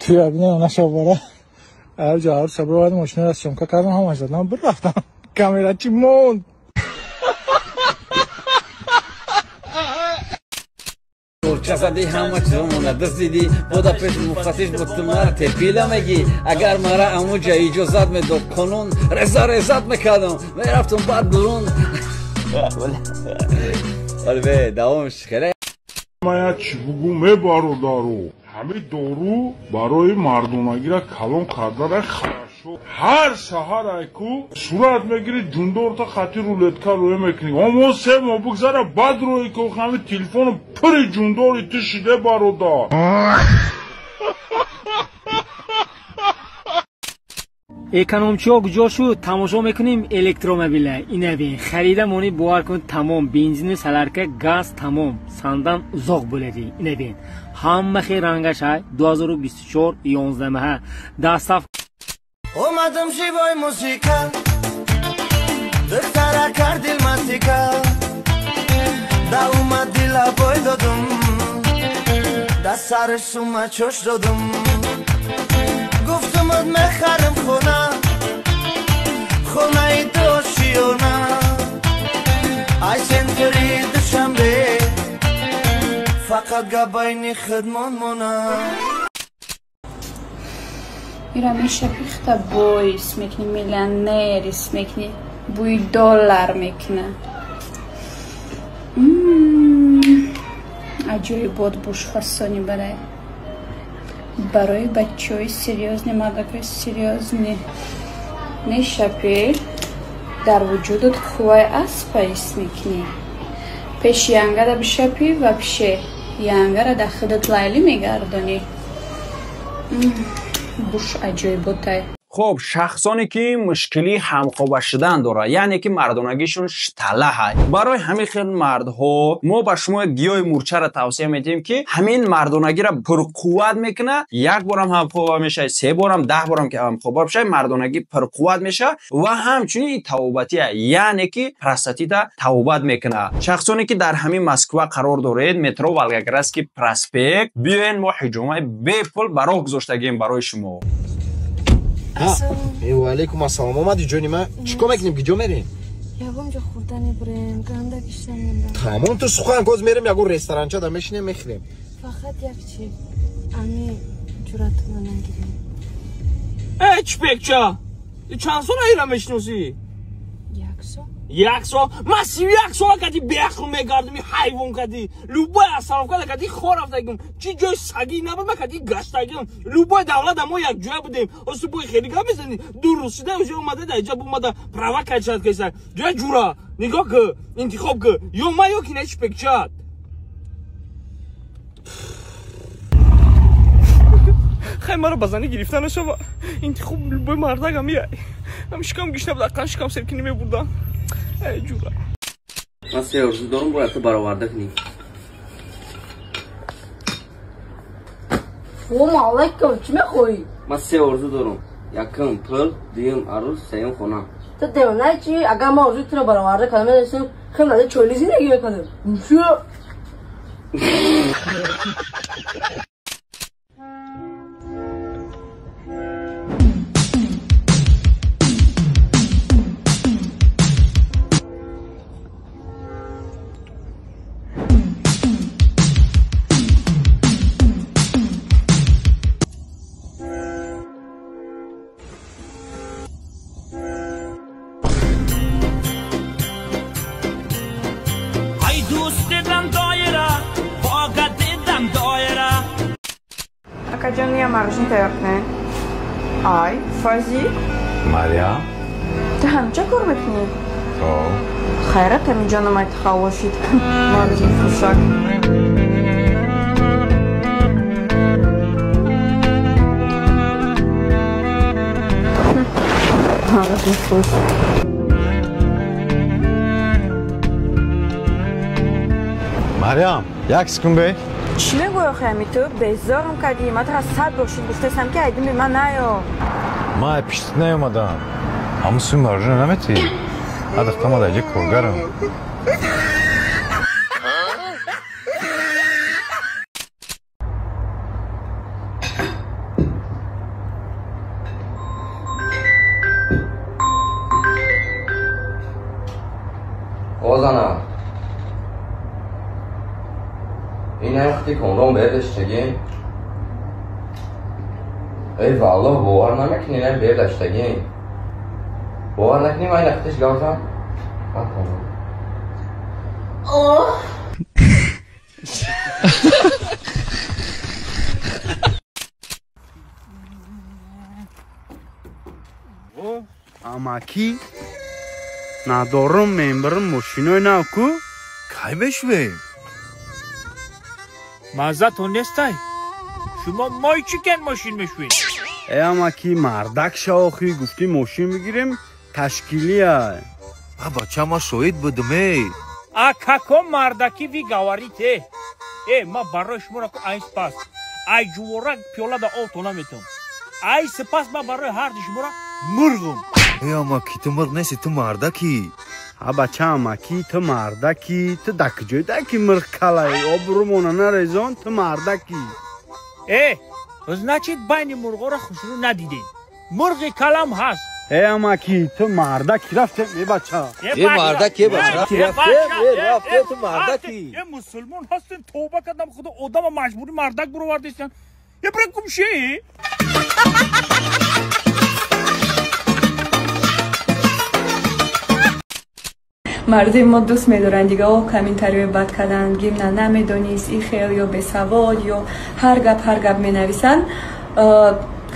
Фиабина нашавара. Ҷо арӯса бировардам, мошинаро съёмка кардам, ҳамаш додам, бирафтам. Камера чӣ монд? Часади ҳама чизомона дуздидӣ, бода пеш муфаттиш буд, ту мара терпила мегӣ. Агар мара амуҷа иҷозат медод қонун, реза резат мекардам, мерафтум баъд бурун. Вале давомш хеле. Мая чӣ бугӯ мебародару? Ҳамин дору барои мардонагира калон кардара хорошо. Ҳар саҳар айку сурат мегири, ҷундорта хати рулетка рӯя мекунӣ. Омо се моҳ бигзара, баъд рӯи ку ҳамин телефону пури ҷундори ту шиде, бародар. Экономчиҳо куҷо шуд? Тамошо мекунем электромобила. Инабин харида монӣ, бовар кун, тамом бензину солярка, газ тамом, сандан узоқ bo'лади. Инабин ҳамма хел рангаш ҳай, 2024 11 маҳа дастаф. Омадам живой музыка, духтара кардил мантика, да умад дила бой додум, да сарш сума чош додум. Гуфтумуд мехарам хона, хонаи дошиёна, ай центри Душанбе, фақат габайни хидмон мона. Ира мешапихта бойс мекунӣ, миллионерис мекунӣ, бӯи доллар мекуна. Аҷоибот бушфасони барай. Барои бачаҳои серьёзни, мардакҳои серьёзни мешапӣ, дар вуҷудат қувваи аспа ҳис мекунӣ. Пеши янгара бишапӣ, вообще янгара дар худат лайлӣ мегардонӣ. Буш аҷоиботай. Хоб, шахсоне ки мушкили ҳамхоба шудан дорад, яъне ки мардонагишон шталаҳай, барои ҳамин хел мардҳо мо ба шумо гиёҳи мурчаро тавсия медиҳем, ки ҳамин мардонагиро пурқувват мекунад. Як борам ҳамхоба мешавад, се борам, 10 борам ки ҳамхоба бишавад, мардонагӣ пурқувват мешавад ва ҳамчунин тавобатия, яъне ки простатита тавобат мекунад. Шахсоне ки дар ҳамин Москва қарор доред, метро Волгоградский проспект, биёен, мо ҳиҷомаи бепул ба роҳ гузоштагием барои шумо. Ва алейкум ассалом. Омади ҷони ман, чӣ кор мекунем, куҷо мерем? Ягон ҷо хӯрда мебурем, ганда гишта монда. Тамом, ту сухан коз мерем, ягон ресторанча да мешинем, мехӯрем. Фақат як чи, ами ҷуръатона нагирем. Э, чипекча, чанд сола ира мешиносӣ? Як сол. Як сол? Ман 31 сола кади беақл мегардам, ҳайвон кади. Любой остановкада кади хор рафтагим. Чӣ ҷои сагӣ набуд, ман кади гаштагим. Любой давлата мо як ҷоя будем. Осу бой хеле гап мезанӣ. Ду рӯз шида уже омада дар иҷа бумада права качат кеса. Ҷоя ҷура, нигоҳ ки, интихоб ки. Ё ман, ё ки на чипекчат. Хай маро ба занӣ гирифта нашава. Интихоб любой мардагам я. Ам шикам гишта буд, аққан шикам серкинӣ мебурдам. Эй ҷура. Ман се орзу дорам, бояд ту бароварда кунӣ. Салом алайкум, чӣ мехоҳӣ? Ман се орзу дорам. Якум пул, дуюм арӯс, сеюм хона. Ту девона чӣ? Агар ман орзуи туро бароварда кардам, медонистам хеле нади чойли зиндагӣ мекардам. Акаҷон, я марожин тайёр кунед. Ай, Фази? Марьям? Ту ҳамча кор мекунӣ? Хайрат, ҳаминҷо намай тахаввул шид. Марожин фурӯшак. Марожин фурӯш. Марьям, як секунд бе. Чӣ мегӯӣ охи ами ту? Безорам кардӣ. Ман тура 100 бор шуд гуфтаистам, ки айдими ман наё. Ман пиштит наёмадам. Ҳамун суи марожина наметӣ? Ҳадахта ма дар ҷа коргарам. Озана. Ин ҳам комрон бердаштагӣ. Эй валлоҳ бовар намекунӣ, ин ҳам бердаштагӣ. Бовар накунӣ, ман ин хутиш гавзам. Ман комрон. Амаки надорум мембарам мошинои нав ку кай мешувем? Маззатон нестай? Шумо мои чӣ кен мошин мешувед? Э амаки мардак шаохӣ гуфтӣ мошин бигирем ташкилия. А бача ма шоҳид будум эй. А како мардаки ви говорите? Э ма барои шуморо ку ай спас. Ай ҷуворак пиёла да об тона метам. Ай сипас ма барои ҳарди шуморо мурғум. Э амаки ту мурғ нести, ту мардаки. А бача амаки ту мардаки, ту да куҷои даки мурғ калай, обрӯмона нарезон, ту мардаки. Э, значит байни мурғоро хушрӯ надидем. Мурғи калам ҳаст. Э амаки ту мардаки рафтем, э бача. Э мардаки, э бача. Рафтем, э рафтем, ту мардаки. Э мусулмон ҳастен, тавба кардам худо одама маҷбури мардак буровардистан. Э бира гумши. Мардуми мо дӯст медоранд дига о комментариҳои бад карданд, гимна намедонист, и хел ё бесавод ё ҳар гап ҳар гап менависанд.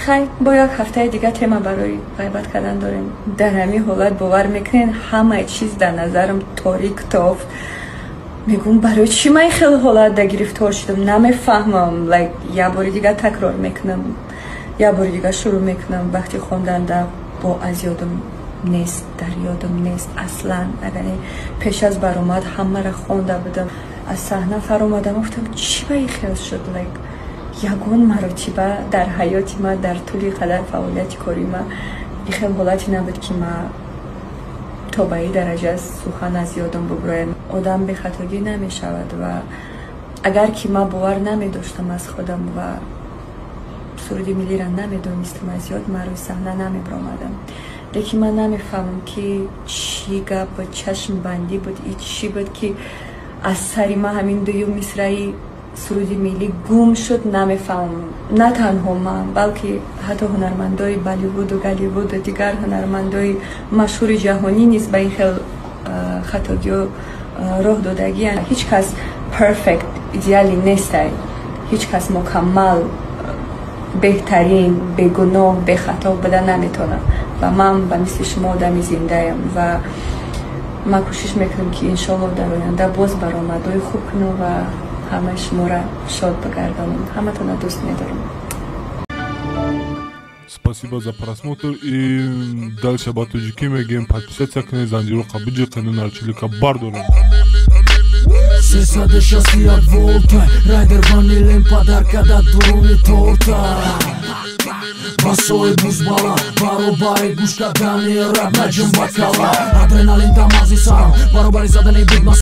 Хай, бо як ҳафтаи дига тема барои ғайбат кардан дорем. Дар ҳамин ҳолат бовар мекунед, ҳамаи чиз дар назарам торик тофт. Мегӯм барои чӣ ман ин хел ҳолат да гирифтор шудам, намефаҳмам. Лайк як бори дига такрор мекунам, як бори дига шурӯъ мекунам. Вақти хонданда бо аз ёдам нест, дар ёдам нест аслан. Агар пеш аз баромад ҳамаро хонда будам, аз саҳна фаромадам, гуфтам чӣ ба ин хел шуд? Лайк ягон маротиба дар ҳаёти ман, дар тӯли қадар фаъолияти кории ман ин хел ҳолате набуд, ки ман то ба ин дараҷа сухан аз ёдам буброям. Одам бехатогӣ намешавад ва агар ки ман бовар намедоштам аз худам ва суруди миллиро намедонистам аз ёд, ман рӯи саҳна намебаромадам. Лекин ман намефаҳмам, ки чӣ гап буд, чашмбандӣ буд, и чӣ буд, ки аз сари ман ҳамин дуюм мисраи суруди миллӣ гум шуд, намефаҳмам. На танҳо ман, балки ҳатто ҳунармандои Болливуду Голливуду дигар ҳунармандои машҳури ҷаҳонӣ низ ба ин хел хатогиҳо роҳ додагианд. Ҳеҷ кас перфект, идеалӣ нестай, ҳеҷ кас мукаммал, беҳтарин, бегуноҳ, бехато буда наметавонад. Ва ман ба мисли шумо одами зиндаям ва ман кӯшиш мекунам, ки иншоаллоҳ дар оянда боз баромадҳои хуб кунам ва ҳамаи шуморо шод бигардонам. Ҳаматонро дӯст медорам. Спасибо за просмотр и дальше ба тоҷикӣ мегӯем подписаться кунед, занҷироқа биҷиқену нарчилика бардорем. 361 волта райдер ванилем подарка да дуруни торта. Басои бузбала баробари гӯш кардани раб наҷум ба кала. Адреналин дамази сарам баробари задани бигмас.